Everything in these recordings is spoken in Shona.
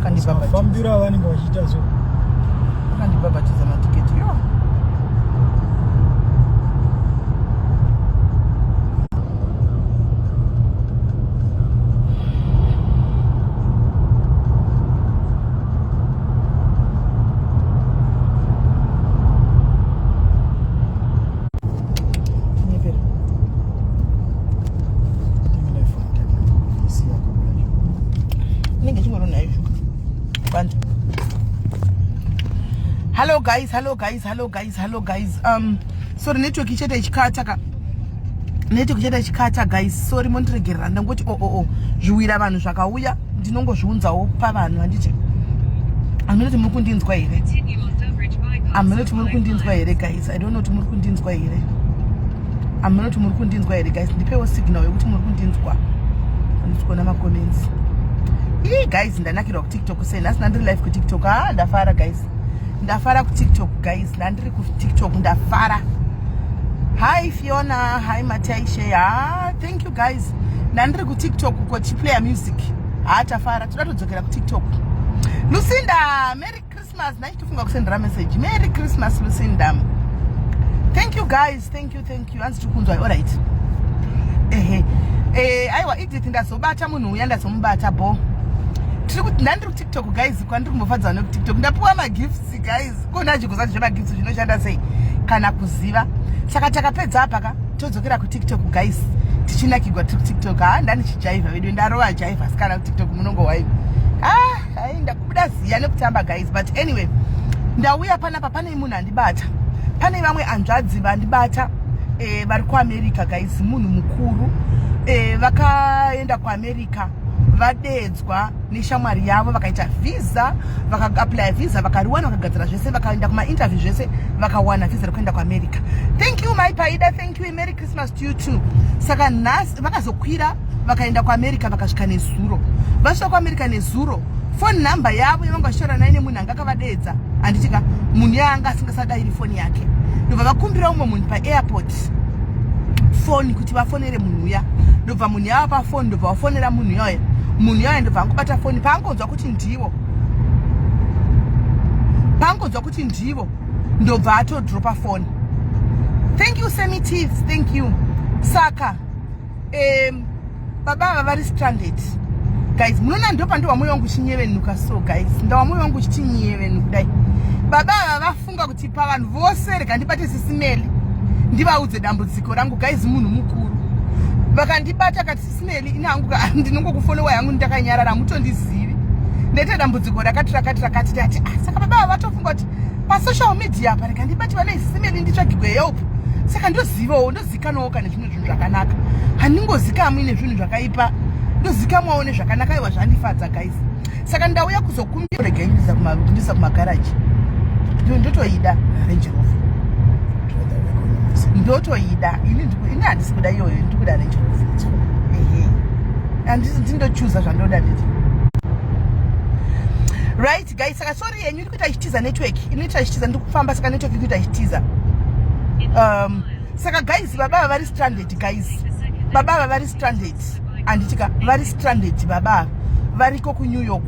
Akandibhabhatidza. Mafambiro avanenge vachiita so. Akandibhabhatidza matiketi yo. Nyepera. Inenge ichingorona izvo. Banda. Hello guys, hello guys, hello guys, hello guys. Sorry network ichaita ichikata ka. Network ichaita ichikata guys. Sorry mondiregerera ndangoti oh oh oh. Zviwira vanhu zvakauya ndinongozviunzawo pavanhu handiti. Hameno kuti muri kundinzwa here? Hameno kuti muri kundinzwa here guys? I don't know kuti muri kundinzwa here. Hameno kuti muri kundinzwa here guys? Ndipewo signal yekuti muri kundinzwa. Handisi kuona macomments. Ii guys ndanakirwa kuTikTok sei nhasi ndandiri live kuTikTok. Ah ndafara guys. Ndafara kuTikTok guys. Ndandiri kuTikTok ndafara. Hi Fiona, hi Mataishe. Ah thank you guys. Ndandiri kuTikTok uko tichiplaya music. Ah tafara. Toda todzokera kuTikTok. Lucinda, Merry Christmas. Ndachitofunga kusendera message. Merry Christmas Lucinda. Thank you guys. Thank you, thank you. Hanzi tiri kunzwa. All right. Ehe. Eh, aiwa Edith ndazobata munhu uya ndazomubata bo. Tiri kuti ndandiri kuTikTok guys, kwandiri kumbofadza nekuTikTok. Ndapiwa magifts guys. Ko ndachikuza zvemagifts zvinoshanda sei kana kuziva. Saka takapedza apa ka todzokera kuTikTok guys. Tichinakigwa tiri kuTikTok. Ah ndanichijaivha vedu ndarova jaivha sikana kuTikTok munongohwai. Ah, ai ndakubuda ziya nekutamba guys but anyway ndauya panapa pane munhu andibata. Pane vamwe hanzvadzi vandibata vari kuAmerica guys, munhu mukuru vakaenda kuAmerica vadeedzwa neshamwari yavo vakaita visa vakaapply visa vakariwana vakagadzira zvese vakaenda kumainterview zvese vakawana visa rekuenda kuAmerica. Thank you my Paida, thank you, Merry Christmas to you too. Saka nhasi vakazokwira vakaenda kuAmerica vakasvika nezuro. Vasvika kuAmerica nezuro phone number yavo yavanga vachitaura naye nemunhu anga akavadeedza handitika munhu yaanga asingasadairi foni yake ndobva vakumbira umwe munhu paairport foni kuti vafonere munhu uya ndobva munhu yava pafoni ndobva vafonera munhu yoyo munhu yoyo ndobva angobata foni paangonzwa kuti ndivo paangonzwa kuti ndivo ndobva atodropa foni. Thank you Semi Teeth, thank you. Saka baba ava vari stranded guys. Munoona ndopa ndowa mwoyo wangu uchinyevenuka so guys, ndawa mwoyo wangu uchitinyevenu kudai. Baba ava vafunga kuti pavanhu vose rega ndibate Sisimeli ndivaudze dambudziko rangu guys. Munhu mukuru vakandibata kati Sisimeli ini hangu ndinongokufollowai hangu ndakanyarara hamutondizivi ndaita dambudziko rakati rakati rakati tati ah, saka baba ava vatofunga kuti pasocial media apa rega ndibate vana Sisimeli nditsvagigwe help. Saka ndozivawo ndozikanwawo kana zvimwe zvinhu zvakanaka handingozikamwi nezvinhu zvakaipa ndozikamwawo nezvakanaka. Aiwa zvandifadza guys. Saka ndauya kuzokumbira regai ndisa kumagaraji ndotoida Range Rover ndotoida ini handisi kuda iyoyo ndikuda Range Rover ehe handisi ndindochuza zvandoda nditi right guys. Saka sorry yenyu iri kuita ichitiza network inoita ichitiza ndiri kufamba saka network iri kuita ichitiza. Saka guys baba ava vari stranded guys, baba ava vari stranded handitika vari stranded baba ava variko kuNew York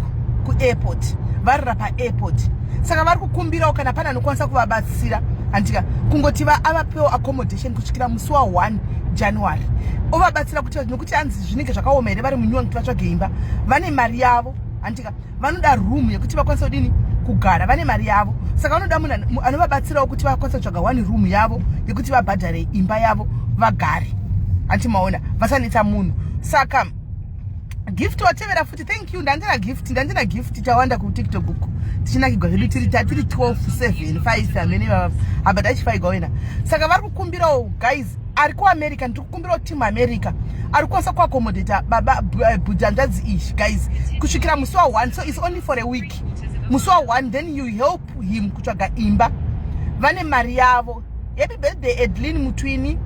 kuairport varira paairport. Saka vari kukumbirawo kana pane anokwanisa kuvabatsira handitika kungoti avapewo accommodation kusvikira musi wa1 January ovabatsira kuti nokuti hanzi zvinenge zvakaoma here vari muNew York kuti vatsvage imba. Vane mari yavo handitika vanoda room yekuti vakwanise kudini kugara vane mari yavo. Saka vanoda munhu anovabatsirawo kuti vakwanise kutsvaga one room yavo yekuti vabhadhare imba yavo vagare hanti maona vasanetsa munhu. Saka gift watevera futi thank you ndandina gift ndandina gift tawanda kuTikTok uko tichinakigwa zvedu tiri tiri 12 7 5 hamene apa tachifaigwa wena. Saka vari kukumbirawo guys ari kuAmerica ndiri kukumbirawo team America ari kukwanisa kuaccommodata baba bhudzanzvadzi izvi guys kusvikira musi wa1. So it's only for a week musi wa1 then you help him kutsvaga imba. Vane mari yavo. Happy birthday Edlin Mutwini.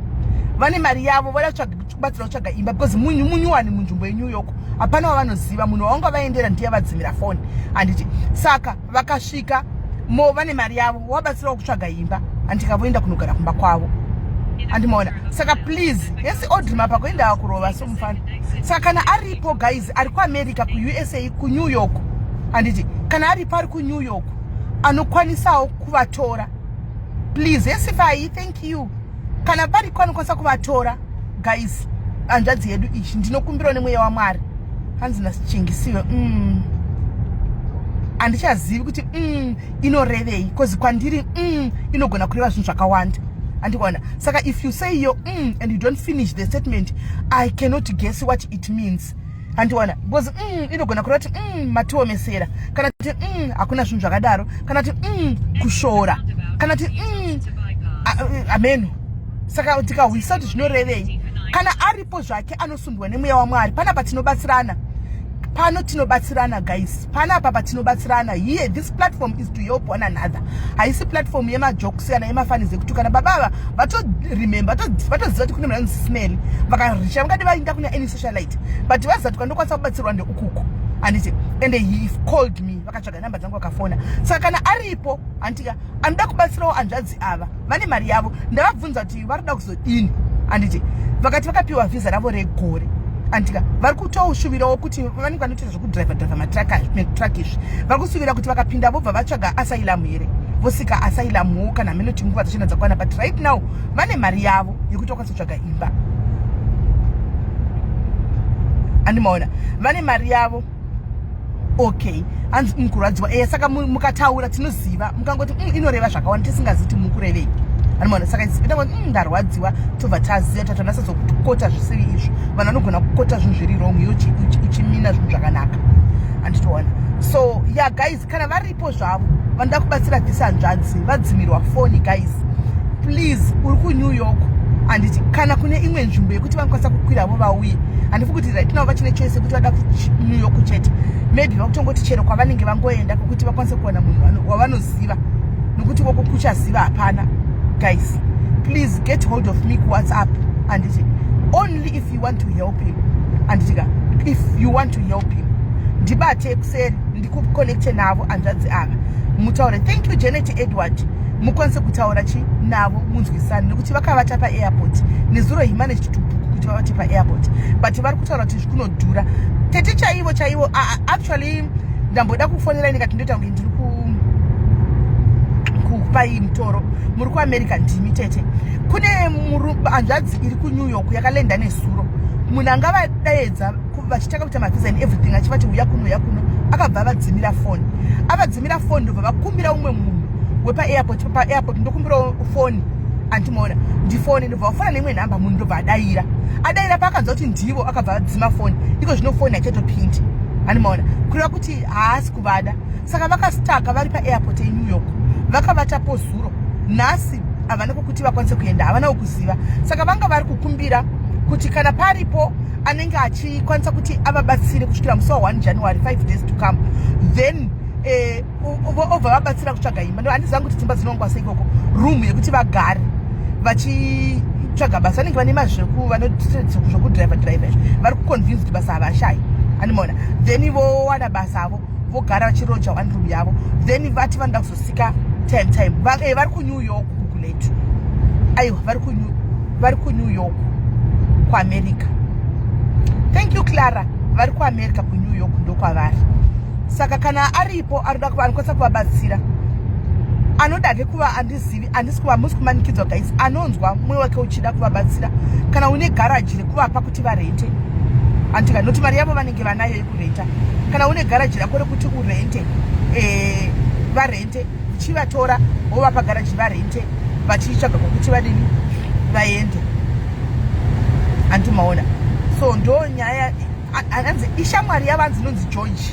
Vane mari yavo voda kubatsira kutsvaga imba because munyuwani munzvimbo yeNew York hapana wavanoziva munhu wavanga vaendera ndiye vadzimira foni handiti. Saka vakasvika mo vane mari yavo wabatsirawo kutsvaga imba handika voenda kunogara kumba kwavo andimaona. Saka please yesi Audrey mapa kuenda kurova somufana. Saka kana aripo guys ari kuAmerica kuUSA kuNew York. Handiti kana aripo ari kuNew York anokwanisawo kuvatora, please. Esifai, thank you. Kana pariko anokwanisa kuvatora, guys, hanzvadzi yedu ichi, ndinokumbirawo nemweya waMwari. Hanzi nasichingisiwe. Handichazivi kuti inorevei, because kwandiri inogona kureva zvinhu zvakawanda, andikuona. Saka if you say your and you don't finish the statement, I cannot guess what it means, handiona, because inogona kureva kuti matiomesera, kana kuti hakuna zvinhu zvakadaro, kana kuti kushora, kana kuti ameno. Saka tikahwisa kuti zvinorevei, kana aripo zvake anosundwa nemweya waMwari, panapa tinobatsirana, pano tinobatsirana, guys, panapa patinobatsirana. Here, this platform is to help one another. Haisi platform yemajokes kana yemafunnies ekuti kana babava vatoremember, vatoziva kuti kune munhu anonzi Smell, vakaricha vangadi vainda kune any socialite, but vaziva kuti kwandokwanisa kubatsirwa ndeukuku, handiti? And he called me, vakatsvaga namba dzangu, vakafona. Saka kana aripo, handitika, anoda kubatsirawo hanzvadzi ava, vane mari yavo. Ndavabvunza kuti vari kuda kuzodini, handiti? Vakati vakapiwa vhisa ravo regore, andika vari kutoshuvirawo kuti vanenge vanoita zvekudhiraivha dhiraivha matruck izvi. Vari kusuvira kuti vakapinda vobva vatsvaga asylum here, voseeka asylumwo, kana menoti nguva dzachona dzakwana. But right now vane mari yavo yekuti vakwanisa kutsvaga imba, andimaona, vane mari yavo. Okay, hanzi mukurwadziwa. E, saka mukataura tinoziva. Mukangoti inoreva zvakawanda, tisingazivi kuti mukurevei, anomaona. Saka itangoti ndarwadziwa, tobva taziva, tatonasazokukota zvisiri izvo. Vanhu vanogona kukota zvinhu zviri wrong, iwe uchimina zvinhu zvakanaka, handitoona. So yeah, guys, kana varipo zvavo vanoda kubatsira this hanzvadzi, vadzimirwa foni, guys, please. Uri kuNew York, handiti? Kana kune imwe nzvimbo yekuti vanokwanisa kukwiravo vauye. Handifi kuti right now vachine choice yekuti vada kuNew York chete. Maybe vakutongoti chero kwavanenge vangoenda kwekuti vakwanise kuwana munhu wavanoziva, nokuti voko kuchaziva hapana. Guys, please get hold of me kuWhatsApp, handiti? Only if you want to help him, handitika? If you want to help him, ndibate kuseri, ndikuconnecte navo hanzvadzi ava, mutaure. Thank you, Janet Edward. Mukwanise kutaura chi navo, munzwisane, nekuti vakavata paairport nezuro. He managed to book kuti vavate paairport, but vari kutaura kuti zvikunodhura. Tete chaivo chaivo, actually ndamboda kufonera, ndikati ndoita kunge ndiri kupai mutoro. Muri kuAmerica, ndimi tete. Kune hanzvadzi iri kuNew York yakalenda nezuro. Munhu angavadaedza vachitanga kuita mavisa and everything, achivati uya kuno, uya kuno, akabva avadzimira foni. Avadzimira foni, ndobva vakumbira umwe munhu wepaairport, paairport, ndokumbirawo foni, andimaona, ndifoni. Ndobva vafona neimwe nhamba, munhu ndobva adayira. Adayira, paakanzwa kuti ndivo, akabva adzima foni. Iko zvino foni hachatopindi, andimaona, kureva kuti haasi kuvada. Saka vakastaka vari paairport yeNew York, vakavatapo zuro. Nhasi havana kwokuti vakwanise kuenda, havanawo kuziva. Saka vanga vari kukumbira kuti kana paripo anenge achikwanisa kuti avabatsire kusvikira musi wa1 January, 5 days to come, then obva vabatsira kutsvaga imba. Handiziva kuti dzimba dzinongwa sei ikoko, room yekuti vagare vachitsvaga basa. Vanenge vane mazveku zvokudhiraivha dhiraivha izvi, vari kuconvince kuti basa havashayi, animaona. Then vowana basa avo, vogara vachiroja one room yavo. Then vati vanoda kuzoseeka time time. Vari kuNew York, kuguletu. Aiwa, vari kuNew York, kuAmerica. Thank you, Clara. Vari kuAmerica, kuNew York ndokwavari. Saka kana aripo arikuda anokwanisa kuvabatsira, anodake kuva, handizivi, handisi kuva, musi kumanikidzwa, guys. Anonzwa mwoyo wake uchida kuvabatsira, kana une garaji rekuvapa kuti varente, andika noti mari yavo vanenge vanayo yekurenta. Kana une garaji rako rekuti urente, varente, uchivatora wovapa garaji, varente vachitsvaga kwokuti vadini, vaende, andimaona. So ndo nyaya. Anzi ishamwari yavo, anzi inonzi George,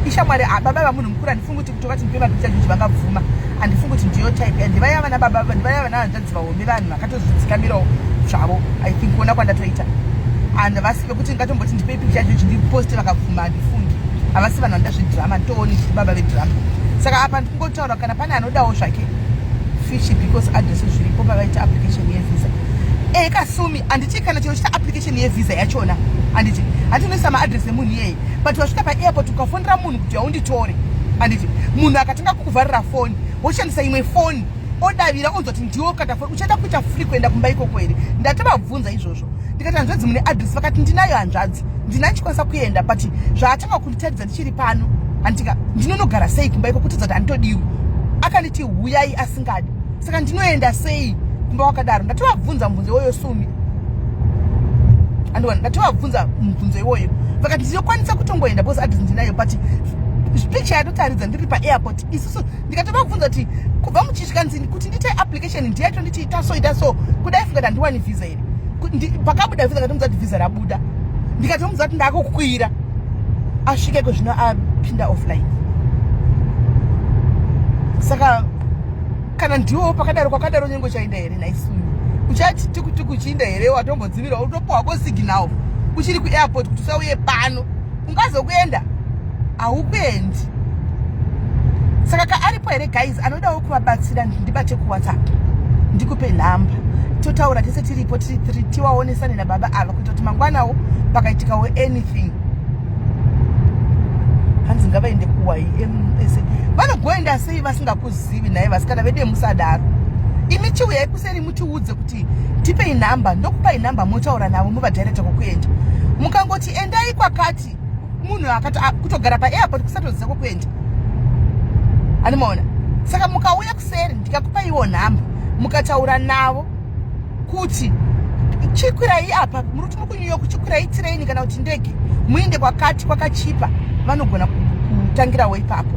ishamwari. Baba vamunhu mukuru, handifungi kuti kutovati ndipe mapicha George vangabvuma. Handifungi kuti ndiyo type. Ndivaya vana baba, ndivaya vana hanzvadzi vahombe, vanhu vakatozvidzikamirawo zvavo, I think, kuona kwandatoita. And vasi vekuti ngatomboti ndipe picha George ndiposte vakabvuma, handifungi. Havasi vanhu vanoda zvedrama, nditooni zviri baba vedrama. Saka apa ndikungotaura kana pane anodawo zvake fishi, because address zviripo pavaita application yevisa. Ekasumi, handiti? Kana chero chita application yevisa yachona, handiti handinoisa maaddress emunhu iyeye? But wasvika paairport, ukafonera munhu kuti aunditore, handiti munhu akatanga kukuvharira foni, woshandisa imwe foni, odavira, onzwa kuti ndiwo kata foni, uchaita kuita free kuenda kumba ikoko here? Ndatovabvunza izvozvo, ndikati, "Hanzvadzi, mune address?" Vakati, "Ndinayo hanzvadzi, ndina chikwanisa kuenda." But zvaatanga kunditaridza ndichiri pano. Handika ndinonogara sei kumba iko kutidza kuti handitodiwi? Akanditi huyai asingadi, saka ndinoenda sei kumba kwakadaro? Ndatovabvunza mubvunzo iwoyo, Sumi. Andiwana, ndatovabvunza mubvunzo iwoyo, vakati ndinokwanisa kutongoenda because address ndinayo, but picture yatotaridza ndiri paairport isusu. Ndikatovabvunza kuti kubva muchisvika nzi kuti ndiite application, ndiyaitonditi ita so, ita so, kudai funga kuti handiwani visa here? Pakabuda visa, ndikatomudza kuti visa rabuda, ndikatomudza kuti ndakukwira asvikeko, zvino apinda offline. Saka kana ndiwo pakadaro kwakadaro, nyengo chaenda here naisumi? Uchati tukutuku uchiinda here? Watombodzivirwa, utopuhwako signal uchiri kuairport kuti usauye pano. Ungazokuenda, haukuendi. Saka kaaripo here guys anodawo kuvabatsira, ndibate kuWhatsApp, ndikupe nhamba, totaura tese tiripo, tiri three, tiwaonesane nababa ava kuita kuti mangwanawo pakaitikawo anything. Hanzi ngavaende kuYMCA. Vanogoenda sei vasingakuzivi naye? Vasikana vedu, musadaro imi. Chiuyai kuseri mutiudze kuti tipei nhamba, ndokupai nhamba, motaura navo, muvadirecta kwokuenda. Mukangoti endai kwakati, munhu akati kutogara paairport kusatoziva kwokuenda, animaona. Saka mukauya kuseri, ndikakupaiwo nhamba, mukataura navo kuti chikwirai apa, muri kuti muri kuNew York, chikwirai train kana kuti ndege muinde kwakati kwakachipa, vanogona kutangirawo ipapo.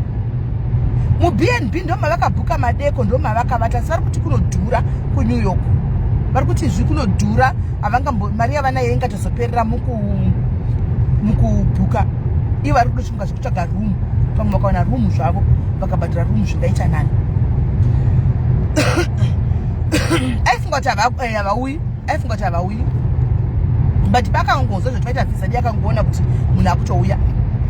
MuBnB ndo mavakabhuka madeko, ndo mavakavata, asi vari kuti kunodhura kuNew York. Vari kuti zvi kunodhura, havangambo mari yavanayo ingatozoperera mukubhuka. Ivo vari kutochimuka zvekutsvaga room. Pamwe vakawana room zvavo, vakabhadhara room, zvingaita nani. Aifunga kuti havauyi, aifunga kuti havauyi, but pakangonzwa zvoti vaita visa, di akangoona kuti munhu akutouya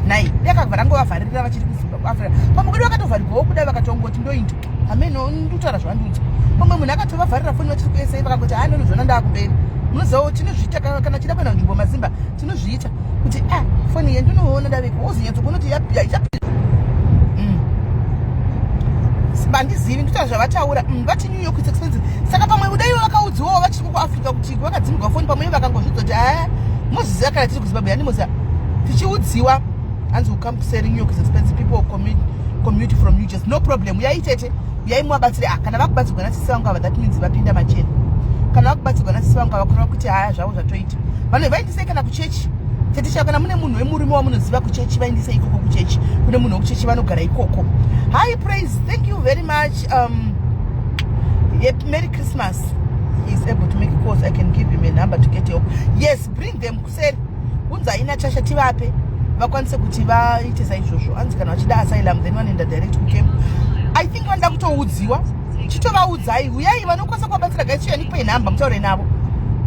nai, di akabva rangovavharirira vachiri kuZimbabwe, Africa. Pamwe kwedu vakatovharirwawo kudai, vakatongoti ndoinda hameno. Ndikutaura zvavandiudza. Pamwe munhu akatovavharira foni vachiri kuSA, vakangoti ha, ndonozviona ndaakumberi. Munozivawo tinozviita kana chida kuenda nzvimbo, mazimba tinozviita kuti a foni iyi ndinoona ndaveko, wozonyatsokuona kuti yaipinda. Handizivi, nditaura zvavataura. Vati New York is expensive. Saka pamwe kudaiwo vakaudziwawo vachiri kuAfrica kuti vakadzimigwa foni, pamwe vakangozvidza kuti a moziziva kana tiri kuZimbabwe, handimoziva tichiudziwa. Hanzi come kuseri, New York is expensive, people commute from New Jersey. No problem, uyai tete, uyai muvabatsire. Ah, kana vakubatsirwa nasisi vangu ava, that means vapinda machena. Kana vakubatsirwa nasisi vangu ava, kureva kuti haya, zvavo zvatoita. Vanhu vaindisei kana kuchechi, tete chavo. Kana mune munhu wemurume wamunoziva kuchechi, vaindisei ikoko kuchechi. Kune munhu wekuchechi, vanogara ikoko. Hi Praise, thank you very much. Yep, Merry Christmas. He is able to make calls. I can give him a number to get help. Yes, bring them kuseri. Unzai Natasha, tivape vakwanise kuti vaite saizvozvo. Hanzi kana vachida asylum, then vanoenda direct kucamp. I think vanoda kutoudziwa. Chitovaudzai, uyai, vanokwanisa kuvabatsira. Guys, chiya ndikupe nhamba, mutaure navo.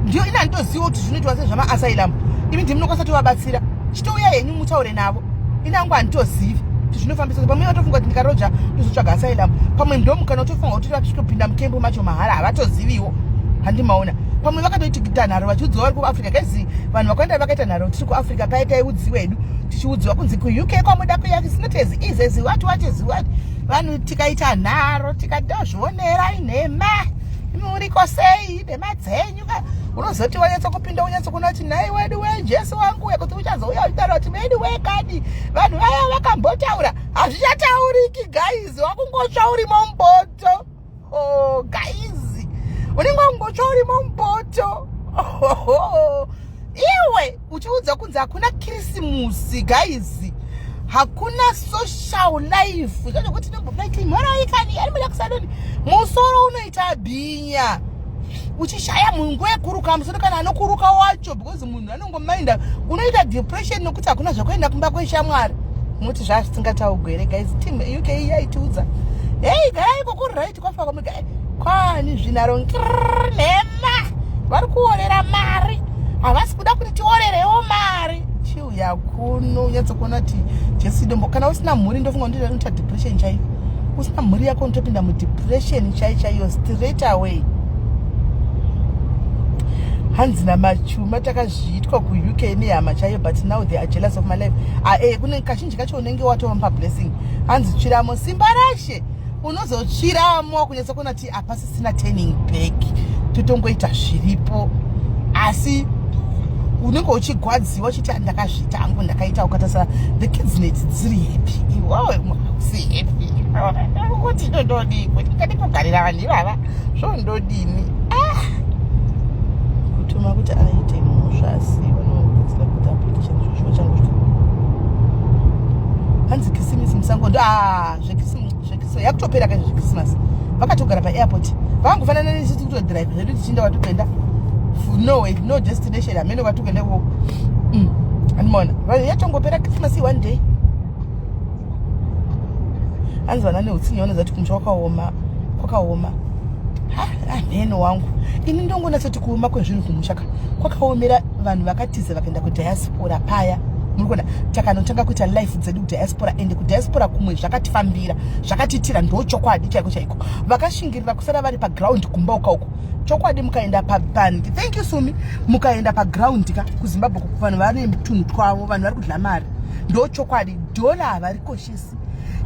Ndiyo ina handitoziva kuti zvinoitwa sei zvamaasylum. Imi ndimi munokwanisa kutovabatsira. Chitouya henyu mutaure navo. Inangu handitozivi kuti zvinofambisa. Pamwe vatofunga kuti ndikaroja ndozotsvaga asylum. Pamwe ndomukana utofunga kuti vasvikopinda mucamp macho mahara, havatoziviwo. Handimaona, pamwe vakatoita nharo vachiudziwa vari kuAfrica. Guys, vanhu vakaenda vakaita nharo tiri kuAfrica paya, taiudziwa hedu, tichiudziwa kunzi kuUK kwamuda kuya is not as easy as what, what is what. Vanhu tikaita nharo, tikatozvionera inhema. Muriko sei nhema dzenyu? Unozoti wanyatsa kupinda, unyatsa kuona kuti nhai wedu weJesu wangu, kuti uchazouya uchitaura kuti medu wekadi vanhu vaya vakambotaura, hazvichatauriki guys. Wakungotsva urimo mupoto. Oh guys, unenge wangotsva urimo mupoto. Oh, iwe uchiudza kunzi hakuna Kirisimusi guys, hakuna social life, zvachokuti nombopaiti mhoroikani ari muda kusadoni, musoro unoita bhinya, uchishaya munguva yekuruka musoro kana anokuruka wacho, because munhu anongomainda, unoita depression nokuti hakuna zvekuenda kumba kweshamwari. Muti zvazvisingataugwi here guys? Team UK yaitiudza, hei, garai kokuright, kwafa kwamuga kwani zvinharo nhema. Vari kuorera mari, havasi kuda kuti tiorerewo mari. Chiuya kuno unyatsokuona kuti Jesu dombo. Kana usina mhuri, ndofunga kuti unoita depression chaiyo. Usina mhuri yako, unotopinda mudepression chai chaiyo straight away. Hanzi namachuma, takazviitwa kuUK nehama chaiyo, but now they are jealous of my life. Ah, kune kazhinji kacho unenge watovamba blessing. Hanzi tsviramo simba rashe, unozotsviramo kunyatsa kuona kuti hapasisina turning back, totongoita zviripo. Asi Unenge uchigwadziwa uchiti ah, ndakazviita hangu, ndakaita. Ukatasara the kids net dziri happy, iwawe usi happy kuti ndodii, kuti ndikadi kugarira vanhu ivava, zvondodini? Ah! Kutuma kuti aite mhosva, asi vanokudzira kuti application zvishuwa changu. Hanzi Kisimisi musango. Ah, zvekrisimasi yakutopera kaizvo. Zvekrisimasi vakatogara paairport, vakangofanana nesu, tikutodrive zvedu tichienda kwatikuenda. No way, no destination, hamene kwatikuenda ikoko. Andimona yatongopera Christmas one day. Hanzi vana neutsinye, vanoziva kuti kumusha kwakaoma, kwakaoma. Hameno wangu, ini ndongonatsoti kuoma kwezvinhu kumusha ka kwakaomera vanhu vakatiza vakaenda kudiaspora paya. Muri kuona, takanotanga kuita life dzedu kudiaspora, ende kudiaspora kumwe zvakatifambira, zvakatiitira. Ndo chokwadi chaiko chaiko. Vakashingirira kusara vari paground kumba ukauko, chokwadi mukaenda paband, thank you Sumi, mukaenda paground ka kuZimbabwe, vanhu vane tunhu twavo, vanhu vari kudla mari. Ndo chokwadi, dhola havarikoshesi.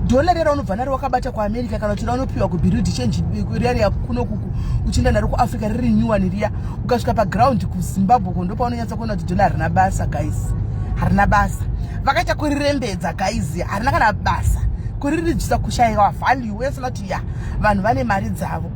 Dhola riya raunobva naro wakabata kuAmerica, kana kuti raunopiwa kubureau de change riya riya kunokuku, uchienda naro kuAfrica riri nyuwani riya, ukasvika paground kuZimbabwe ko, ndopaunonyatsa kuona kuti dhola harina basa, guys, harina basa. Vakaita kurirembedza, guys, harina kana basa, kuriridzisa, kushayiwa value. Uyasona kuti ya, vanhu vane mari dzavo.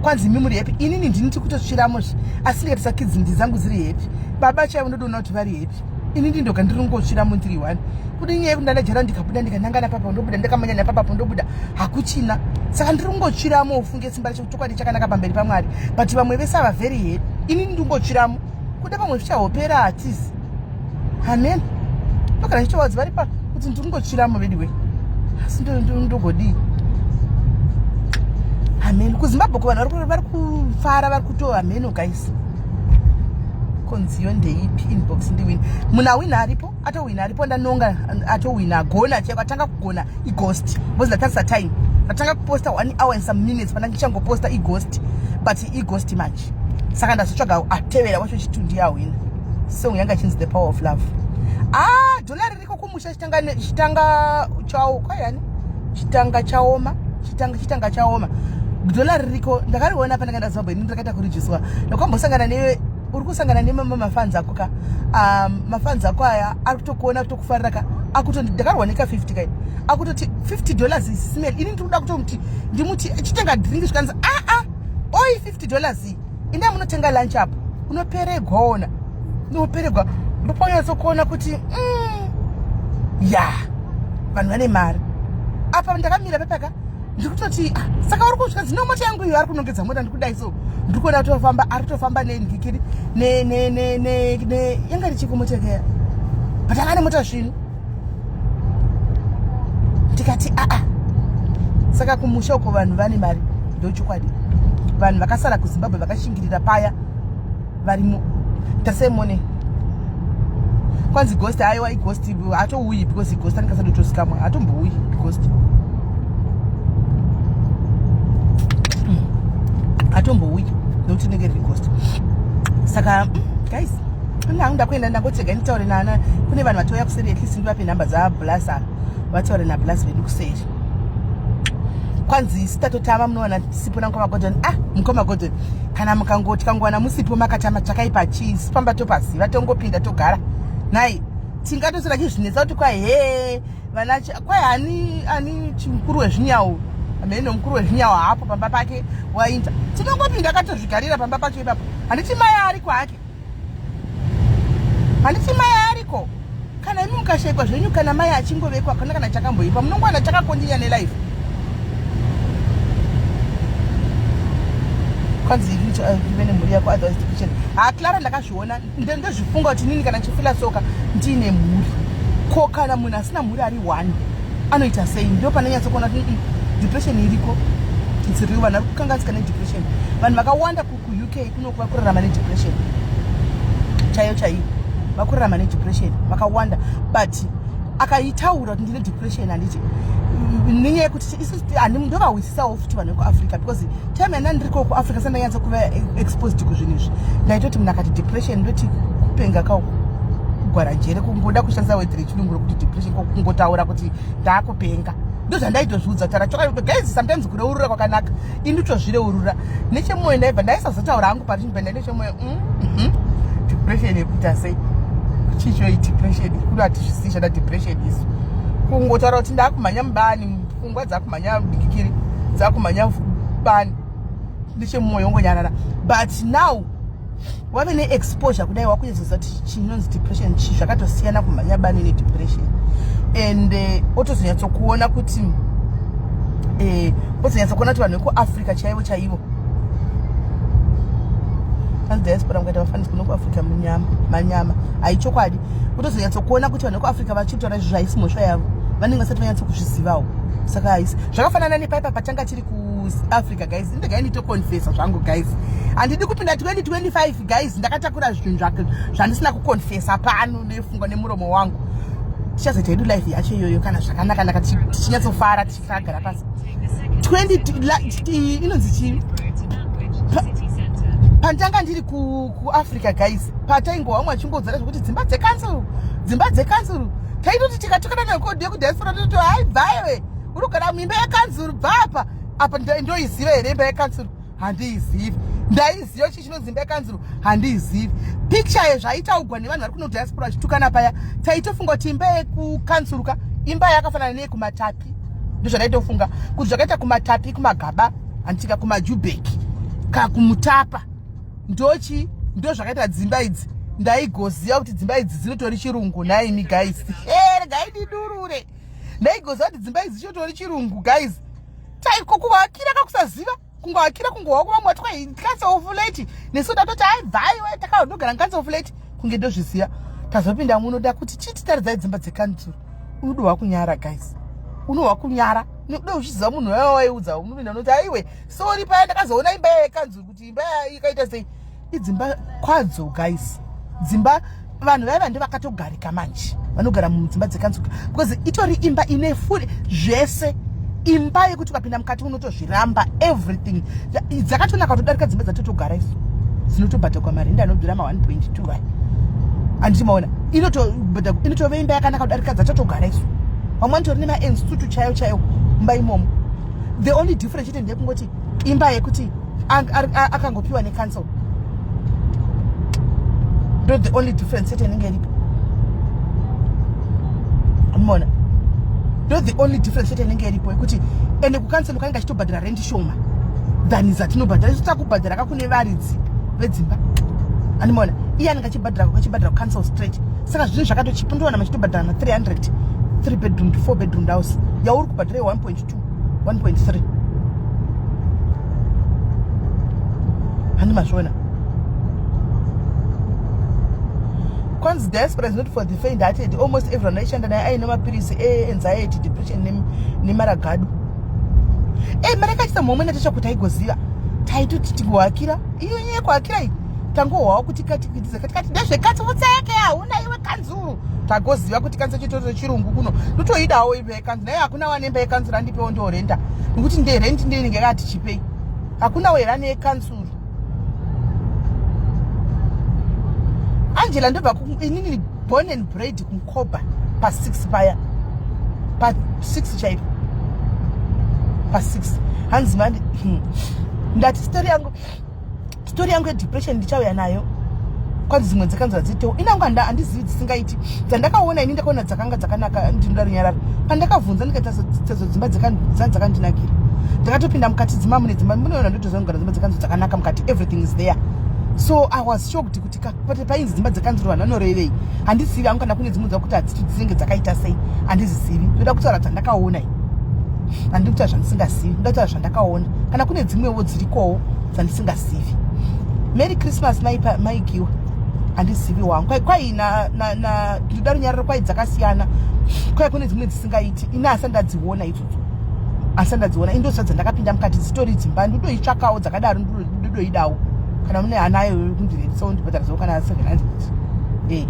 Kwanzi imi muri happy, inini ndini tiri kutotsviramo, asi ndikatisa kids ndi dzangu dziri happy, baba chaivo ndodoona kuti vari happy. Ini ndindoga ndiri kungotsviramo, ndiri one. Kudi nyaya yekuti ndandajara, ndikabuda ndikanangana papa ndobuda, ndakamanya napapapo ndobuda, hakuchina. Saka ndiri kungotsviramo. Ufunge simba racho, chokwadi chakanaka pamberi paMwari, but vamwe vese ava very happy, ini ndiri kungotsviramo. Kuda pamwe zvichahopera, hatisi amen. Ndogara ndichitowadzi vari pa kuti ndiri kungotsviramo vediwe, asi ndogodii? Amen. KuZimbabwe kuvanhu vari kufara, vari kuto, ameno guys. Konziyo ndeipi? Inbox ndiwini. Munhu awina aripo, atowina aripo, ndanonga atowina, agona cheko, atanga kugona ighost, because ndatarisa time, ndatanga kuposta one hour and some minutes, pana ndichangoposta ighost, but ighost manje. Saka ndazotsvaga atevera wacho chitu, ndiye awina. Song yanga ichinzi "The Power of Love". Ah, dhola ririko kumusha. Chitanga, chitanga chao kwayani, chitanga chaoma, chitanga, chitanga chaoma. Dhola ririko, ndakariona pandakaenda Zimbabwe. Ini ndakaita kurijiswa, ndakambosangana ne uri kusangana nemamwe mafans ako ka, mafans ako aya ari kutokuona, kutokufarira ka, akuto ndakarwa neka 50 kai, akutoti $50 ismel. Ini ndiri kuda kutomuti ndimuti chitenga drink, zvikanzi aa ah, oi, $50 iyi, inda munotenga lunch apo. Unoperegwa, ona, unoperegwa. Ndopaunyatsokuona kuti ya, vanhu vane mari. Apa ndakamira pepaka, ndiri kutoti ah, saka uri kusvika dzino mota yangu iyo, ari kunongedza mota, ndikudai so, ndiri kuona kutofamba, ari kutofamba nendikiri yanga richiko mota yakeya, but anga nemota svinu. Ndikati aa, saka kumusha uko vanhu vane mari. Ndochokwadi, vanhu vakasara kuZimbabwe vakashingirira paya varimo. Tasemone kwanzi ghost. Aiwa, ighost hatouyi, because ighost anenge asati kutosikamwa, hatombouyi ghost, hatombouyi nokuti inenge riri ghost. Saka guys, nangu ndakuenda, ndangotega nditaure nana kune vanhu vatouya kuseri, at least ndivape nhamba dzablasa, vataure nablas vedu kuseri. Kwanzi sitatotama, munowana sipo namukoma Godon. Ah, mukoma Godon, kana mukangoti kangowana musipo makatama, tsvakai pachisi pamba topaziva, tongopinda togara nai. Tingatosera chizvinetsa kuti kwai he vana kwai ani ani mukuru wezvinyawo, hamene mukuru wezvinyawo haapo pamba pake, wainda. Tinongopinda akatozvigarira pamba pacho ipapo. Handiti mai ariko hake? Handiti mai ariko? Kana imi mukashayikwa zvenyu, kana mai achingovekwa, kana chakamboipa, munongowana chakakondinya nelife. Kwanzi ive nemhuri yako, otherwise depression. Ha, Clara, ndakazviona, ndozvifunga kuti inini kana ndichifila soka ndiine mhuri, ko kana munhu asina mhuri ari one anoita sei? Ndo panonyatsokuona kuti depression iriko, it's real. Vanhu vari kukanganisika nedepression, vanhu vakawanda kuUK kunokuva kurarama nedepression chaiyo chaiyo, vakurarama nedepression vakawanda. But akaitaura kuti ndine depression, handiti nenyaya yekuti isusu ndovahwisisawo futi vanhu vekuAfrica, because time yanda ndiriko kuAfrica sandanyatsa kuva exposed kuzvinhu izvi, ndaitoti munhu akati depression ndoti kupenga kauko, kugwara njere, kungoda kushandisa word rechirungu rokuti depression, kungotaura kuti ndaakupenga. Ndozvandaitozviudza. Kutaura chokwadi guys, sometimes kureurura kwakanaka. Ini ndotozvireurura nechemwoyo, ndaibva ndaisazotaura hangu parichinhu, ndaine chemwoyo, Depression yekuita sei? Chicho depression kuno hatizvisii chada depression isu. Kungotaura kuti ndakumhanya mubani, pfungwa dzakumhanya dikikiri, dzakumhanya bani. Ndechemumwoyo wongonyarara. But now wave neexposure kudai wakunyatsoziva kuti chinonzi depression chii, zvakatosiyana kumhanya bani nedepression. And otozonyatsokuona kuti otozonyatsokuona kuti vanhu vekuAfrica chaivo chaivo, hanzi diaspora mukaita vafanisi kuno kuAfrica munyama manyama haichokwadi. Kutozonyatsokuona kuti vanhu vekuAfrica vachitaura izvo zvaisi mhosva yavo, vanenge vasati vanyatsokuzvizivawo. Saka haisi zvakafanana nepaipa patanga tiri kuAfrica. Guys, indegai nditoconfessa zvangu. Guys, handidi kupinda 2025, guys, ndakatakura zvinhu zvandisina kuconfessa pano nefungwa nemuromo wangu. Tichazoita hedu life yacho iyoyo kana zvakanaka-naka, tichinyatsofara, tichagara pasi. 20 inonzi chii? Pandanga ndiri kuAfrica, guys, pataingova vamwe vachingodzara zvekuti dzimba dzekanzuru, dzimba dzekanzuru, taitoti tikatukana nekudiaspora toti, "Hai, bvaiwe, uri kugara muimba yekanzuru, bva apa." Apa ndoiziva here imba yekanzuru? Handiizivi. Ndaiziva chii chinonzi imba yekanzuru? Handiizivi. Picture yezvaitaugwa nevanhu vari kuno diaspora vachitukana paya, taitofunga kuti imba yekukanzuru ka imba yakafanana neyekuMatapi. Ndozvandaitofunga kuti zvakaita kuMatapi, kuMagaba, handitika, kumaJubheki kakuMutapa, ndochi ndo zvakaita dzimba idzi. Ndaigoziva kuti dzimba idzi dzinotori chirungu. Naimi guys, regai ndidurure. Ndaigoziva kuti dzimba idzi chitori chirungu, guys. Taiko kuvakira kakusaziva, kungovakira, kungohwa kuvamwe watwa council flat, nesu tatoti, "Aibvaiwe, takandogara council flat," kunge ndozviziva. Tazopinda muno, da kuti chititaridzai dzimba dzekanzuru. Unodohwa kunyara, guys, unohwa kunyara nekuda uchiziva munhu waiva waiudza. Unopinda unoti, "Aiwe, sorry." Paya ndakazoona imba yekanzuru kuti imba yakaita sei. Idzimba kwadzo, guys, dzimba vanhu vaiva ndevakatogarika manje vanogara mudzimba dzekanzuru, because itori imba ine full zvese, imba yekuti ukapinda mukati unotozviramba. Everything dzakatonaka kutodarika dzimba dzatotogara isu dzinotobhadhagwa marendi anobvira ma1.2 vai. Handiti maona, inotove imba yakanaka kudarika dzatotogara isu. Vamwe vanotori nemaensuite chaiyo chaiyo mumba imomo. The only difference chete ndeyekungoti imba yekuti akangopiwa necouncil, ndo the only difference chete inenge iripo. Mona, ndo the only difference chete inenge iripo, yekuti ende kucouncil kanenge achitobhadhara rendi shoma than zatinobhadhara isu. Takubhadhara kakune varidzi vedzimba, andimona, iye anenge achibhadhara, achibhadhara kucouncil straight. Saka zvinhu zvakatochipa. Ndoona machitobhadhara na300, 3 bedroom to 4 bedroom house yauri kubhadhara 1.2, 1.3. Handi mazviona? Kwanzi diaspora is not for the faint hearted. Almost everyone aishanda naye aine mapirisi eanxiety, depression nemaragadu. E mari akachisa mhomwe natasha kuti aigoziva taitoti tikuhakira iyo nyaya yekuhakira iyi. Tangohwawo kuti katikati ndezvekatsi yake hauna iwe kanzuru. Tagoziva kuti kanzi chitoro chirungu kuno ndotoidawo imba yekanzuru. Naye hakuna wane imba yekanzuru, andipewo ndorenda, nekuti nderendi ndinenge yakati chipei. Hakuna werani yekanzuru. Angela, ndobva inini born and bred kuMkoba, pa6 paya, pa6 chaipo, pa6. Hanzi mandi ndati story yangu, story yangu yedepression ndichauya nayo. Kwanzi dzimwe dzekanzi hadziitewo inangu, handizivi dzisingaiti. Dzandakaona ini, ndakaona dzakanga dzakanaka. Ndinoda runyararo. Pandakabvunza ndikaita sedzo dzimba dzakandinakira, ndakatopinda mukati dzimba, mune dzimba munoona, ndotozongara dzimba dzekanzi dzakanaka mukati, everything is there. So I was shocked kuti painzi dzimba dzekanzuro vanhu vanorevei. Handizivi hangu kana kune dzimwe dzakuti hadziti dzinenge dzakaita sei, handizizivi. Ndoda kutaura dzandakaona i, handidi kutaura zvandisingazivi, ndoda kutaura zvandakaona. Kana kune dzimwewo dzirikowo dzandisingazivi. Merry Christmas, maigiwa. Handizivi wangu kwai ndinoda runyararo. Kwai dzakasiyana, kwai kune dzimwe dzisingaiti. Ini asi ndadziona idzodzo, asi ndadziona indoziva dzandakapinda mukati dzitori dzimba. Ndodoitsvakawo dzakadaro, ndodoidawo. Kana mune anayo kundiredzisawo, ndibhadhara kana 700 e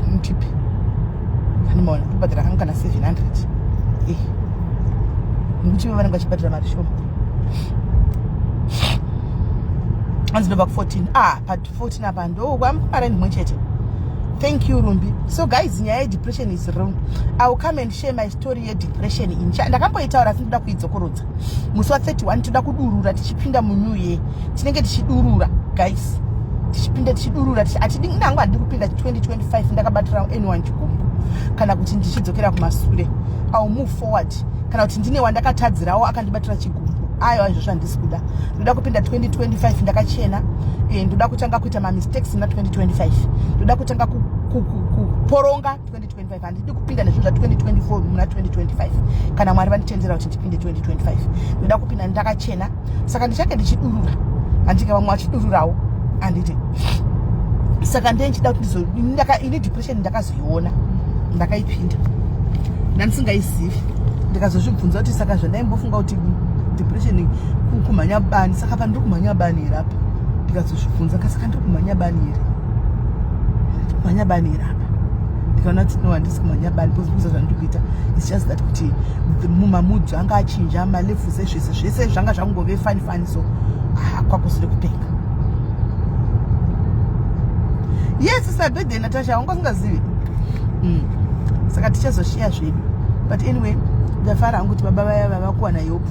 ndipe. Animaona, ndobhadhara kangu kana 700 e, nekuti vanenge vachibhadhara mari shoma. Hanzi ndobva ku14. Ah, pa14 apa ndo kwamukumara ndimwe chete. Thank you, Rumbi. So guys, nyaya yedepression is real. I will come and share my story yedepression. Ndakamboitaura asi ndoda kuidzokorodza musi wa31. Toda kudurura tichipinda munew year, tinenge tichidurura, guys. Tichipinda tichidurura, hatidi nangu, handidi kupinda 2025 ndakabatira anyone chigumbu kana kuti ndichidzokera kumasure. I'll move forward. Kana kuti ndine wandakatadzirawo akandibatira chigumbu, aiwa, izvozvo handisi kuda. Ndoda kupinda 2025 ndakachena. Ndoda kutanga kuita mamistakes muna 2025. Ndoda kutanga kuporonga 2025. Handidi kupinda nezvinhu zva2024 muna 2025. Kana Mwari vanditendera kuti ndipinde 2025, ndoda kupinda ndakachena. Saka ndichange ndichidurura, handike? Vamwe vachidururawo, handiti? Saka ndee ndichida kuti ini depression ndakazoiona, ndakaipinda, ndandisingaizivi. Ndikazozvibvunza kuti saka zvandaimbofunga kuti depression kumhanya bani, saka pandiri kumhanya bani here apa? Ndikazozvibvunza, saka ndiri kumhanya bani here? Kumhanya bani here apa? Ndikaona kuti no, handisi kumhanya bani, because zvandiri kuita, it's just that kuti mumamoods anga achinja, malevels ezvese zvese zvanga zvangove funny funny. So ah, kwakusiri kupenga. Yes, sabirthday, Natasha, wanga usingazivi. Saka tichazoshiya zvedu, but anyway, ndafara hangu kuti baba vaya vava kuwana help.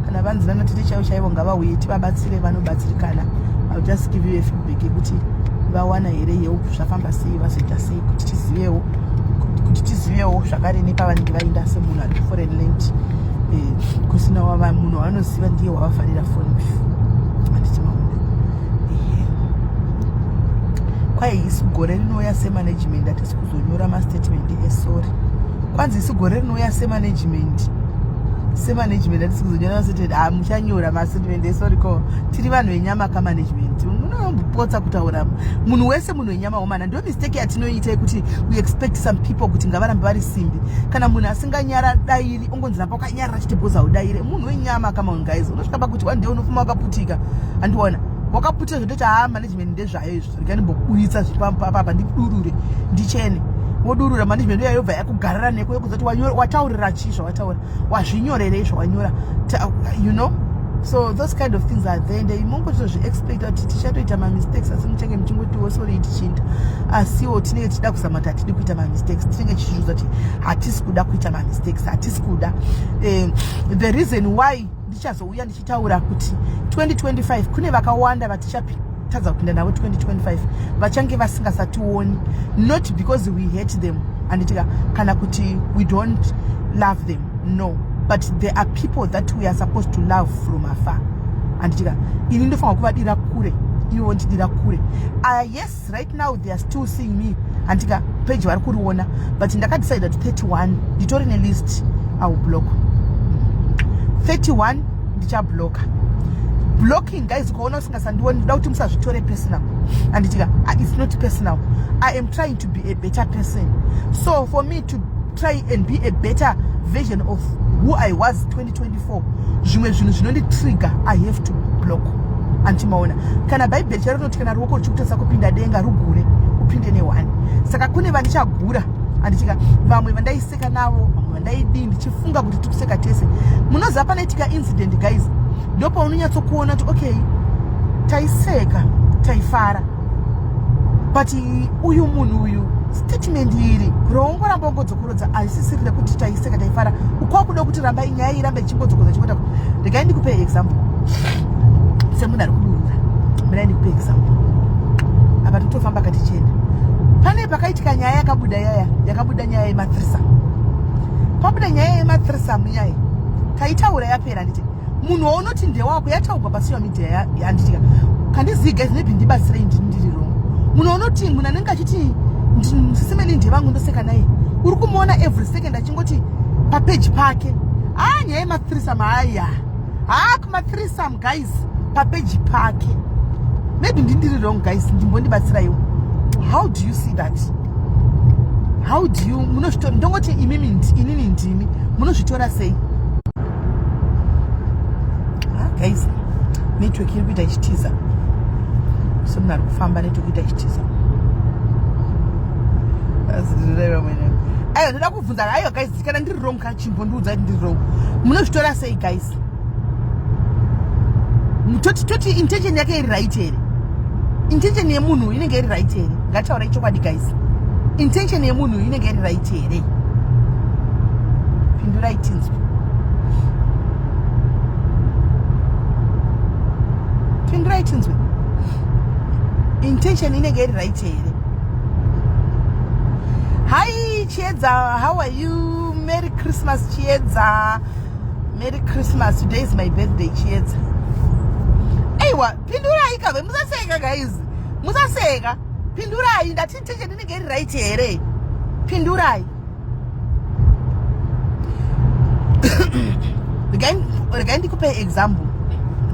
Kana vanzi nana tete chaivo chaivo ngavauye tivabatsire, vanobatsirikana. I'll just give you a feedback yekuti vawana here help, zvafamba sei, vazoita sei, kuti tizivewo zvakare nepavanenge vaenda semunhu ari kuforeign land, kusina wava munhu wavanoziva ndiye wavavharira foni, handiti maona? Kwai isu gore rinouya semanagement hatisi kuzonyora mastatement esorry. Kwanzi isu gore rinouya semanagement hatisi kuzonyora mastatement. Ah, muchanyora mastatement esorry ko tiri vanhu venyama kamanagement. Munombopotsa kutaura munhu wese, munhu wenyama womana. Ndo mistake yatinoita yekuti we expect some people kuti ngavarambe vari simbi. Kana munhu asinganyara dairi, ongonzi ramba wakanyarara chete because haudaire. Munhu wenyama. Come on guys, unosvika pakuti one day unofuma wakaputika, andiona wakaputika zvototi, ha, management ndezvayo izvo, rega ndimboburitsa zvipapapa, ndidurure, ndichene. Wodurura, management uya yobva yakugarira neko yokuzoti wataurira chii zvawataura, wazvinyorerei zvawanyora, you know? So those kind of things are there, and mongotozviexpecta kuti tichatoita mamistakes, asi muchange muchingotiwo sorry tichinda. Asiwo tinenge tichida kuzama kuti hatidi kuita mamistakes. Tinenge tichizviudza kuti hatisi kuda kuita mamistakes, hatisi kuda. The reason why ndichazouya ndichitaura kuti 2025 kune vakawanda vatichatadza kupinda navo 2025, vachange vasingasationi, not because we hate them, handitika, kana kuti we don't love them, no, but there are people that we are supposed to love from afar, handitika? Ini ndofanira kuvadira kure, ivo vondidira kure. Yes, right now they are still seeing me, handika? Page vari kuriona, but ndakadecide kuti 31 nditori nelist, I will block 31, ndichabloka. Blocking, guys, ukaona usingasandioni, ndoda kuti musazvitore personal, handitika? It's not personal. I am trying to be a better person. So for me to try and be a better version of who I was 2024, zvimwe zvinhu zvinonditrigger, I have to block, andimaona? Kana Bhaibheri charo rinoti kana ruoko ruchikutadza kupinda denga, rugure upinde ne1. Saka kune vandichagura, handitika? Vamwe vandaiseka navo, vamwe vandaidii, ndichifunga kuti tikuseka tese. Munoziva panoitika incident, guys, ndopaunonyatsokuona kuti okay, taiseka, taifara, but uyu munhu uyu, statement iri raungoramba ungodzokorodza haisisiri rekuti taiseka, taifara. Ukwakuda kuti ramba nyaya irambe ichingodzokodza chingota. Regai ndikupe example semunhu ari kudurura. Mirai ndikupe example. Apa totofamba katichienda, pane pakaitika nyaya yakabuda yaya, yakabuda nyaya yemathreesome. Pabuda nyaya yemathreesome yaya, taitaura, yapera, nditi munhu waunoti ndewako, yataurwa pasocial media, handitika? Kandizivi guys, maybe ndibatsirei, ndini ndiri wrong. Munhu waunoti, munhu anenge achiti sisimeni ndevangu, ndoseka naye, uri kumuona every second achingoti papeji pake, a nyaya yemathreesome, haya ha, kumathreesome guys, papeji pake. Maybe ndindiri wrong guys, ndimbondibatsiraiwo. How do you see that? How do you, munozvitora, ndongoti imimi, inini ndimi, munozvitora sei? Ah, guys, network iri kuita ichitiza. So munhu ari kufamba, network ita ichitiza. Aiwa, ndoda kubvunza. Aiwa guys, kana ndiri wrong, kachimbondiudza kuti ndiri wrong. Munozvitora sei guys? Toti intention yake iri right here? Intention yemunhu inenge iri right here? Ngataurai chokwadi guys, intention yemunhu inenge iri right here? Pindurai tinzwe, pindurai tinzwe. Intention inenge iri right here? Hi Chiedza, how are you? Merry Christmas, Chiedza. Merry Christmas. Today is my birthday, Chiedza. Aiwa, pindurai kave, musaseka guys, musaseka, pindurai. Ndati intention inenge iri right here? Pindurai. Regai ndikupe example.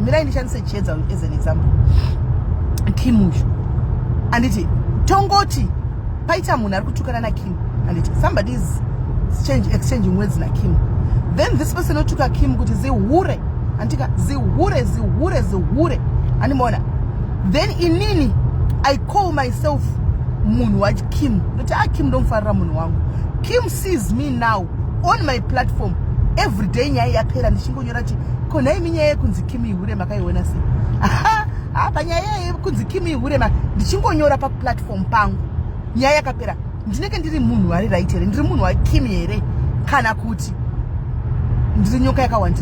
Mirai ndishandise Chiedza as an example. Kim uyu, anditi tongoti paita munhu ari kutukana naKim, anditi somebody is exchanging words naKim, then this person otuka Kim kuti zihure, andika zihure, zihure, zihure, andimaona. Then inini I call myself munhu waKim, ndoti, "Ah, Kim ndomufarira, munhu wangu." Kim sees me now on my platform every day, nyaya yapera, ndichingonyora kuti, "Ko nhaimi, nyaya yekunzi Kim ihure makaiona sei? Ha, panyaya yekunzi Kim ihure," ndichingonyora paplatform pangu, nyaya yakapera. Ndinenge ndiri munhu ari right here? Ndiri munhu waKim here, kana kuti ndiri nyoka yakawandira?